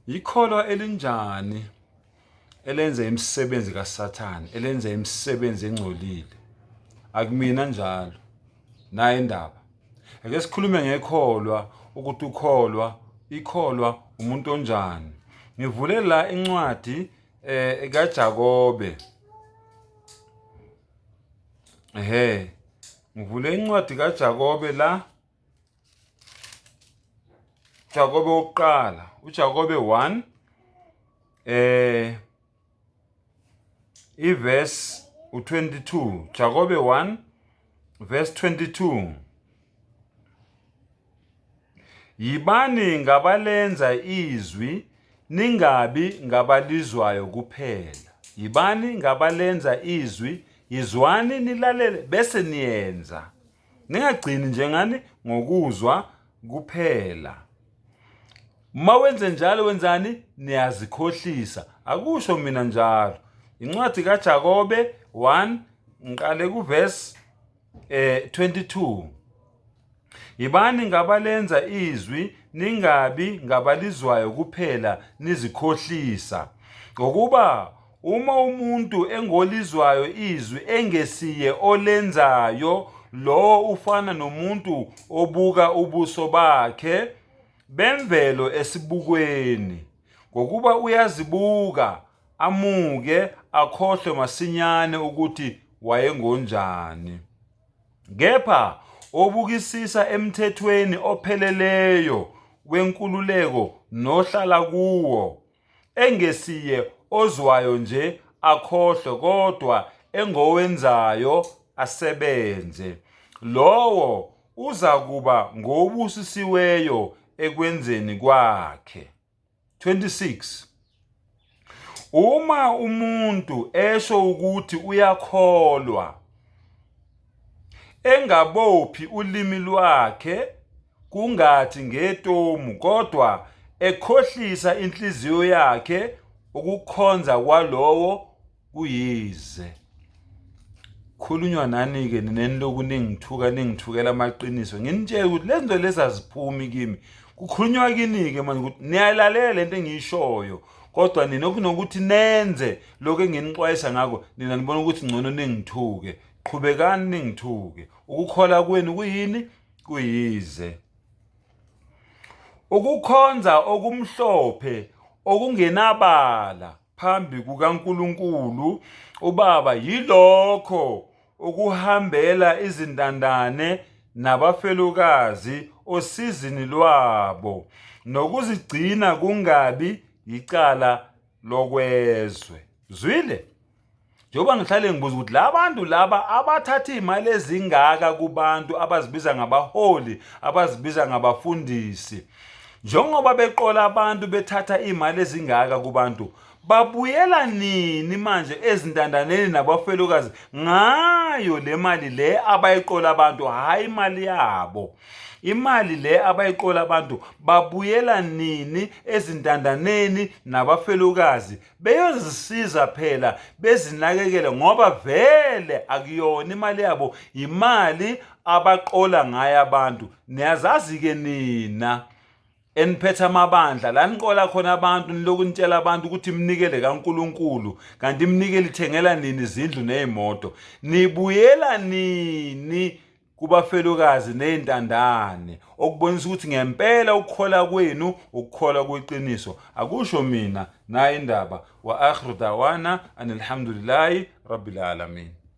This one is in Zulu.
Ikholwa elinjani elenza imisebenzi kaSathane, elenza imisebenzi engcolile? Akumina njalo. Nayi indaba. Ake sikhulume ngekholwa ukuthi ukholwa, ikholwa umuntu onjani. Ngivule la incwadi eh kaJakobe. Ehhe. Ngivule incwadi kaJakobe la. Jakobe wokuqala, uJakobe 1 iverse u22, Jakobe 1 verse 22. Yibani ngabalenza izwi ningabi ngabalizwayo kuphela. Yibani ngabalenza izwi, yizwani nilalele bese niyenza. Ningagcini njengani ngokuzwa kuphela. Uma wenze njalo wenzani? Niyazikhohlisa. Akusho mina njalo. Incwadi kaJakobe 1 ngiqale kuverse 22. Yibani ngabalenza izwi ningabi ngabalizwayo kuphela nizikhohlisa. Ngokuba uma umuntu engolizwayo izwi engesiye olenzayo, lowo ufana nomuntu obuka ubuso bakhe bemvelo esibukweni. Ngokuba uyazibuka amuke akhohlwe masinyane ukuthi wayengonjani. Kepha obukisisa emthethweni opheleleyo wenkululeko nohlala kuwo, engesiye ozwayo nje akhohlwe kodwa engowenzayo asebenze, lowo uzakuba ngobusisiweyo ekwenzeni kwakhe. 26 Uma umuntu esho ukuthi uyakholwa engabophi ulimi lwakhe kungathi ngetomu kodwa ekhohlisa inhliziyo yakhe ukukhonza kwalowo kuyize. Khulunywa nani-ke nina eniloku ningithuka ningithukela amaqiniso nginitshele ukuthi lezi zinto lezi aziphumi kimi kukhulunywa kini-ke manje ukuthi niyalalela lento engiyishoyo kodwa nina kunokuthi nenze lokhu enginixwayisa ngakho nina nibona ukuthi ngcono ningithuke qhubekani ningithuke ukukhola kwenu kuyini kuyize ukukhonza okumhlophe okungenabala phambi kukaNkulunkulu uBaba yilokho ukuhambela izintandane nabafelokazi osizini lwabo nokuzigcina kungabi yicala lokwezwe. Zwile? Njengoba ngihlale ngibuza ukuthi la bantu laba abathatha iy'mali ezingaka kubantu abazibiza ngabaholi, abazibiza ngabafundisi, njengoba beqola abantu bethatha iy'mali ezingaka kubantu, babuyela nini manje ezintandaneni nabafelokazi ngayo le mali le abayiqola abantu, hhayi imali yabo. Imali le abayiqola abantu babuyela nini ezintandaneni nabafelokazi beyozisiza phela bezinakekele ngoba vele akuyona imali yabo imali abaqola ngayo abantu niyazazi-ke nina eniphethe amabandla la niqola khona abantu niloku nitshela abantu ukuthi iminikele kaNkuluNkulu kanti iminikelo ithengela nini izindlu nezimoto nibuyela nini kubafelokazi nezintandane okubonisa ukuthi ngempela ukukhola kwenu ukukholwa kweqiniso akusho mina nayi indaba wa akhiru dawana anilhamdulillahi rabbil alamin.